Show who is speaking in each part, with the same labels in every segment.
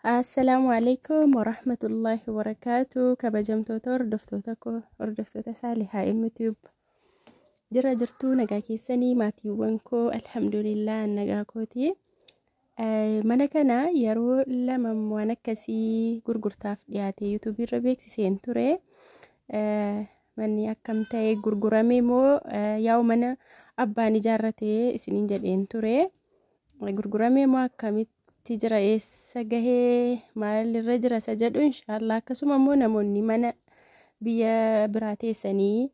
Speaker 1: Assalaamu alaikum warahmatullahi wabarakaatu. Kabajamtoota hordoftoota koo, hordoftoota Saalihaa YouTube. Jira jirtuu, nagaa keessanii maatiiwwan koo? Alhamdulillah, nagaa kooti. Mana kana yeroo 2 waan akkasii gurgurtaaf dhiyaate YouTube irra beeksiseen ture. Manni akkam ta'e, gurgurame moo yaa'u mana abbaan ijaarratee isiniin jedheen ture. Gurgurame moo akkamitti jira, eessa gahee, maalirra jira isa jedhu inshaallah. Akkasuma immoo namoonni mana biyya biraa teessanii,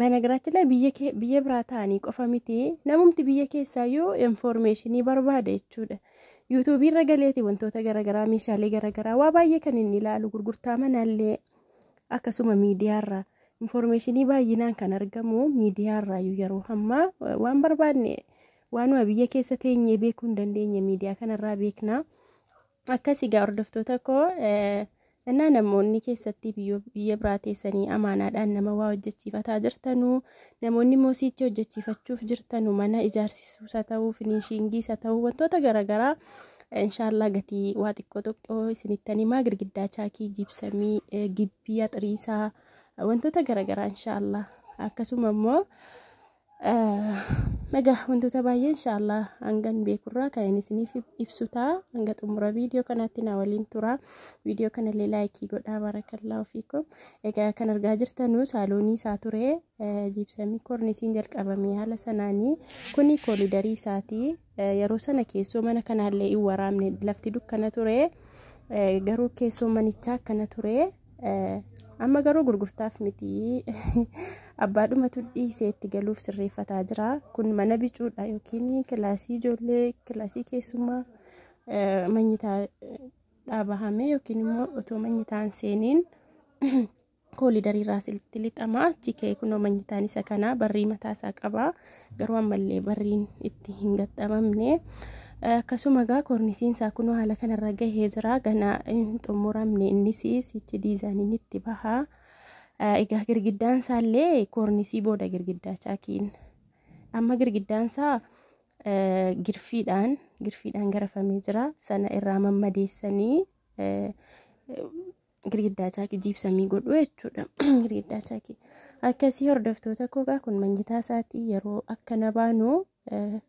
Speaker 1: በነገራችን ላይ biyya biraa ta'anii qofa miti, namumti biyya keessaayyuu information barbaada jechuudha. Yuutuubii irra galeeti wantoota garaagaraa, meeshaalee garaagaraa, waa baay'ee kan inni ilaalu, gurgurtaa manaallee akkasuma miidiyaarraa information baay'inaan kan argamu miidiyaarraayyuu. Yeroo ammaa waan barbaadne, waanuma biyya keessa teenyee beekuu hin dandeenye miidiyaa kanarraa beekna. Akkas egaa hordoftoota koo, innaa namoonni keessatti biyya biraa teessanii amaanaadhaan nama waa hojjechiifataa jirtanuu, namoonni immoo siichi hojjechiifachuuf jirtanu, mana ijaarsisuus haa ta'uu, finishingiis haa ta'uu, wantoota garaagaraa inshaallah gatii waa xiqqoo xiqqoo isinittan himaa. Girgiddaa chaakii, jiibsamii, gibbii, axiriisaa, wantoota garaagaraa inshaallah. Akkasuma immoo egaa wantoota baay'ee inshaallah hangan beekurraa kan inni isiniif ibsu ta'a. Hanga xumura viidiyoo kanaatti na waliin tura. Viidiyoo kanallee like godhaa. Barakallahu fiikum. Egaa kan argaa jirtanu saaloonii isaa ture. Jiibsamii koornisiin jalqabamee haala sanaanii. Kuni koolidarii isaati. Yeroo sana keessoo mana kanaallee hin waraabne, lafti dukkana ture. Garuu keessoo manichaa akkana ture. Amma garuu gurgurtaaf miti, abbaadhumatu dhiisee itti galuuf sirreeffataa jira. Kun mana bicuudha yookiin kilaasii ijoollee, kilaasii keessummaa, manyitaa dhaabahamee yookiin immoo otoo manyitaan seeniin koolidarii irraa sitti lixama. Achi ka'ee kunoo manyitaan isa kana barrii mataa isaa qaba, garuu ammallee barriin itti hin gaxxamamne. Akkasuma egaa koornisiin isaa kunoo haala kanarra gahee jira, ganaa hin xumuramne, innis sichi diizaaniin itti baha. Egaa girgiddaan isaallee koornisii booda girgiddaa chaakiin, amma girgiddaan isaa girfiidhaan garafamee jira. Sana irraa mammadeessanii girgiddaa chaakii jiibsamii godhu jechuudha. Girgiddaa chaakii akkasii. Hordoftoota koogaa, kun manyitaa isaatii. Yeroo akkana baanu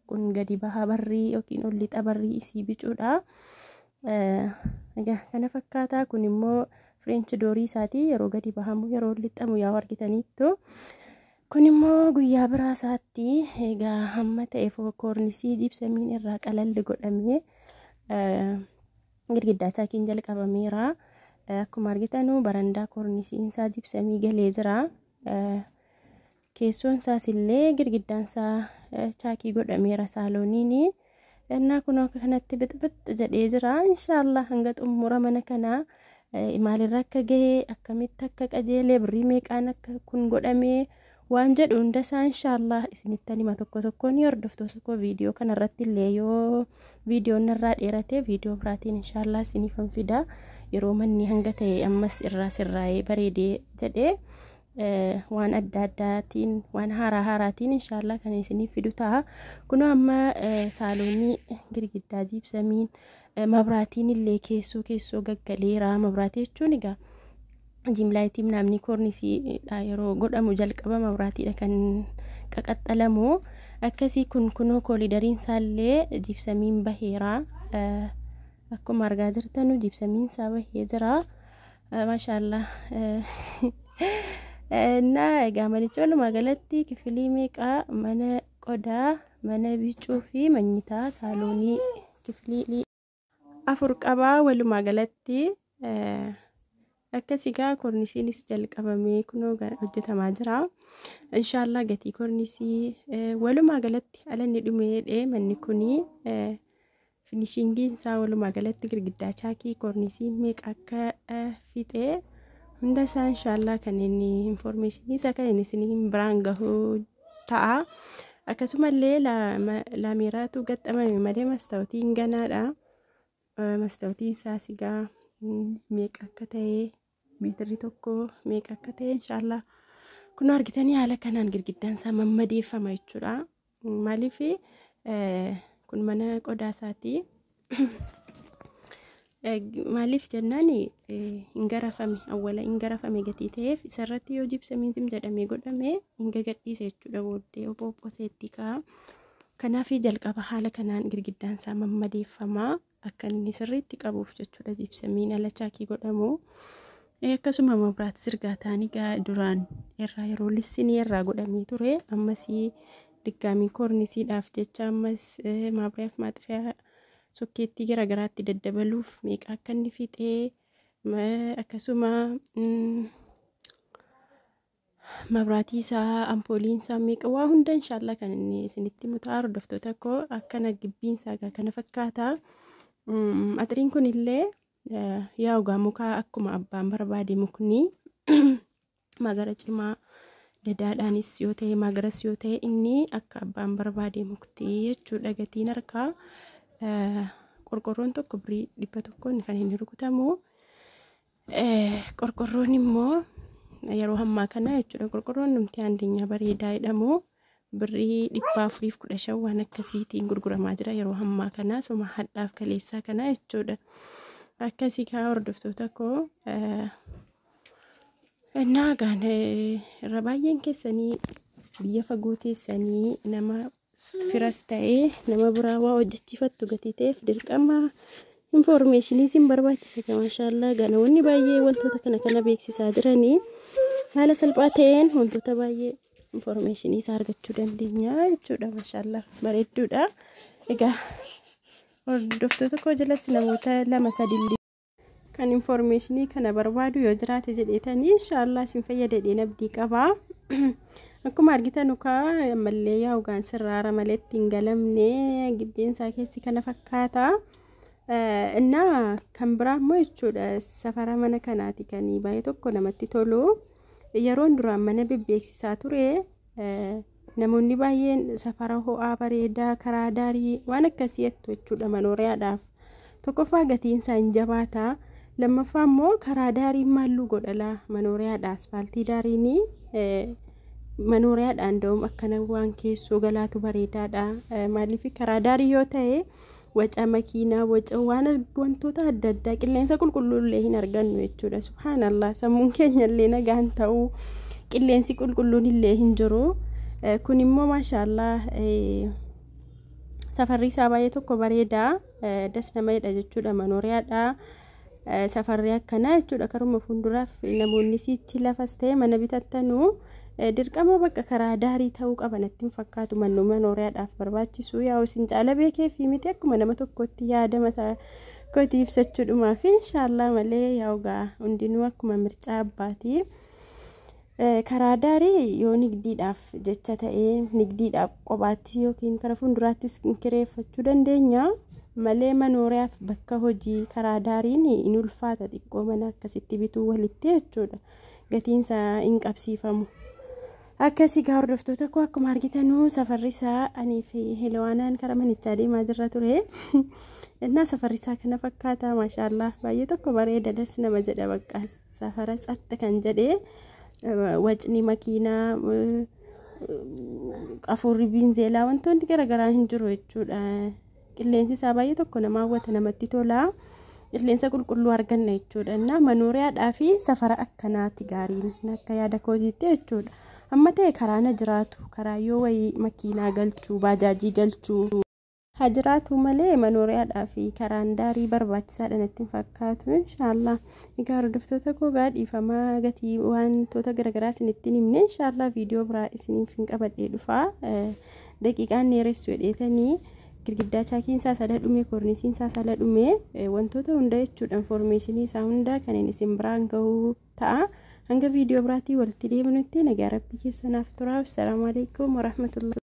Speaker 1: kun gadi bahaa barrii yookiin ol lixa barrii isii bicuudha. Egaa kana fakkaataa. Kun immoo french doorii isaatii, yeroo gadi bahamu, yeroo ol lixamu yaa argitaniittu. Kun immoo guyyaa biraa isaatti. Egaa hamma ta'e koornisii jiibsamiin irraa qalalli godhamee girgiddaa chaakiin jalqabameera. Akkuma argitanu barandaa koornisiin isaa jiibsamii galee jira. Keessoon isaas illee girgiddaan isaa chaakii godhameera saalooniin. Innaa kun akka kanatti bixbix jedhee jira. Inshaallah hanga xumura mana kanaa maalirra akka gahe, akkamitti akka qajeelee, birrii meeqaan akka kun godhamee waan jedhu hundasaa inshaallah isinittan hima tokko tokkoon. Hordoftoota koo, viidiyoo kanarratti illee yoo viidiyoon irraa dheerate viidiyoo biraatiin inshaallah isiniifan fida. Yeroo manni hanga ta'e ammas irraa sirraa'ee bareedee jedhee waan adda addaatiin, waan haaraa haaraatiin inshaallah kan isiniif fidu ta'a. Kunoo amma saaloonii girgiddaa jiibsamiin, mabraatiin illee keessoo keessoo gaggaleera. Mabraatii jechuun egaa dim lightiin namni koornisiidha yeroo godhamu jalqaba mabraatiidha kan qaqaxxalamu. Akkasii kun kunoo koolidariin isaallee jiibsamiin baheera. Akkuma argaa jirtanu jiibsamiin isaa bahee jira. Maashaallah. እና egaa manichi walumaa galatti kifilii meeqaa? Mana qodaa, mana bicuu fi manyitaa saaloonii kifilii 4 qabaa walumaa galatti. Akkas egaa koornisiinis jalqabamee kunoo hojjetamaa jira. Inshaallah gatii koornisii walumaa galatti alanni dhumeedhe, manni kuni finishingiin isaa walumaa galatti girgiddaa chaakii koornisii meeqa akka fixee hunda isaa inshaallah kan inni information isaa kan inni isin biraan gahu ta'a. Akkasumallee laameeraatu gaxxamame malee mastaawotiin ganaadha. Mastaawotiin isaas egaa meeqa akka ta'e, meetirri tokko meeqa akka ta'e inshaallah. Kun argitanii haala kanaan girgiddaan isaa mammadeeffama jechuudha. Maaliif kun mana qodaa isaati. Maaliif jennaan hin garafame awwala hin garafame gatii ta'eef isarratti yoo jibsamiin jedhamee godhame hin gagadhiise jechuudha booddee ophoophoseetti ka'a. Kanaaf jalqaba haala kanaan girgiddaan isaa mammadeeffamaa akka inni sirriitti qabuuf jechuudha jibsamiin ala chaakii godhamu. Akkasuma mabraat sirgaataan egaa duraan irraa yeroo lissinii irraa godhamee ture ammasii diggaamii koornisiidhaaf jecha ammas maabriyaaf maaxfiyaa sokkeettii garaagaraatti daddabaluuf meeqa akka inni fixee akkasuma mabraatii isaa ampooliin isaa meeqa waa hunda inshaallah kan inni isinitti mutaa hordoftoota koo akkana gibbiin isaa egaa kana fakkaata. Axiriin kun illee yaa ogaa mukaa akkuma abbaan barbaade mukni magara cimaa dadaadhaanis yoo ta'e magaras yoo ta'e inni akka abbaan barbaade mukti jechuudha gatiin harkaa. Qorqorroon tokko birrii 100 kan inni rukutamu. Qorqorroon immoo yeroo ammaa kana jechuudha qorqorroon numti aandinya bareedaa jedhamu birrii 415 waan akkasiitiin gurguramaa jira yeroo ammaa kana soma hadhaaf kaleessaa kana jechuudha. Akkasii kaa hordoftoota koo innaa gaan irra baay'een keessanii biyya fagoo teessanii nama firas ta'ee nama biraa waa hojjechiifattu gatii ta'eef dirqama infoormeeshinii isin barbaachisa. Maashaallaa ganamoonni baay'ee wantoota kana kana beeksisaa jiranii haala salphaa ta'een wantoota baay'ee infoormeeshinii isaa argachuu dandeenya jechuudha. Maashaallaa bareedduudha. Egaa hordoftoota koo jalas namoota 2-3 kan infoormeeshinii kana barbaadu yoo jiraate jedheetanii inshaallah isin fayyadadheen abdii qabaa. Akkuma argitan ukaa ammallee yaa ugaan sirraara malee ittiin galamne gibbiin isaa keessi kana fakkaata. Innaa kan biraa immoo jechuudha safara mana kanaati kan baay'ee tokko namatti tolu. Yeroon duraan mana bebbeeksisaa ture namoonni baay'een safara ho'aa bareedaa karaa daarii waan akkasii jettu jechuudha manooriyaadhaaf. Tokkoffaa gatiin isaa hin jabaata. Lammaffaa immoo karaa daariin maalluu godhala manooriyaadha asfaaltii daariinii manooriyaadhaan da'um akkana waan keessoo galaatu bareedaadha. Maaliif karaa daarii yoo ta'e waca makiinaa waca waan wantoota adda addaa qilleensa qulqulluullee hin argannu jechuudha. Subhaanallah sammuun keenya illee nagaan ta'uu qilleensi qulqulluun illee hin jiru. Kun immoo maashaallah safarri isaa baay'ee tokko bareedaa das nama jedha jechuudha manooriyaadha. Safarri akkanaa jechuudha karuma fuulduraaf namoonni siichi lafas ta'e mana bitattanuu dirqama bakka karaa daarii ta'uu qaba natti hin fakkaatu mannoo manooriyaadhaaf barbaachisu yaa isin caala beekee fi miti akkuma nama tokkotti yaada mataa kootii ibsachuudhumaa fi inshaallah malee yaa ogaa hundinuu akkuma mircaa abbaati. Karaa daarii yoo nigdiidhaaf jecha ta'ee nigdiidhaaf qobaatti yookiin karaa fuulduraattis kireeffachuu dandeenya malee manooriyaaf bakka hojii karaa daariin hin ulfaata xiqqoo mana akkasitti bituu walitti jechuudha gatiin isaa hin qabsiifamu. Akkasii gaa hordoftoota koo akkuma argitanuu safarri isaa anii fi Helowaanaan karaa manichaa deemaa jirra ture. Innaa safarri isaa kana fakkaata maashaallah baay'ee tokko bareeda das nama jedha bakka safara tsatta kan jedhee wacni makiinaa afuurri biinzeelaa wantoonni garaagaraa hin jiru jechuudha. Qilleensi isaa baay'ee tokko nama hawwata namatti tola. Qilleensa qulqulluu arganna jechuudha. Innaa manooriyaadhaa fi safara akkanaati gaariin akka yaada kootiitti jechuudha. Amma ta'e karaa na jiraatu karaa yoo wayii makiinaa galchuu baajaajii galchuu haa jiraatu malee manooriyaadhaa fi karaan daarii barbaachisaadha natti hin fakkaatu inshaallah. Egaa hordoftoota koo gaa dhiifamaa gatii wantoota garaagaraa isinitti hin himne inshaallah viidiyoo biraa isiniif hin qabadhee dhufaa. Daqiiqaan dheeressu jedheetanii girgiddaa chaakiin isaa sala dhume koornisiin isaa sala dhume wantoota hunda jechuudha infoormeeshinii isaa hunda kan inni isin biraan gahuu ta'a. Hanga viidiyoo biraatii walitti deebinutti nagaa rabbii keessanaaf turaa. Assalaamu alaikum warahmatullahi.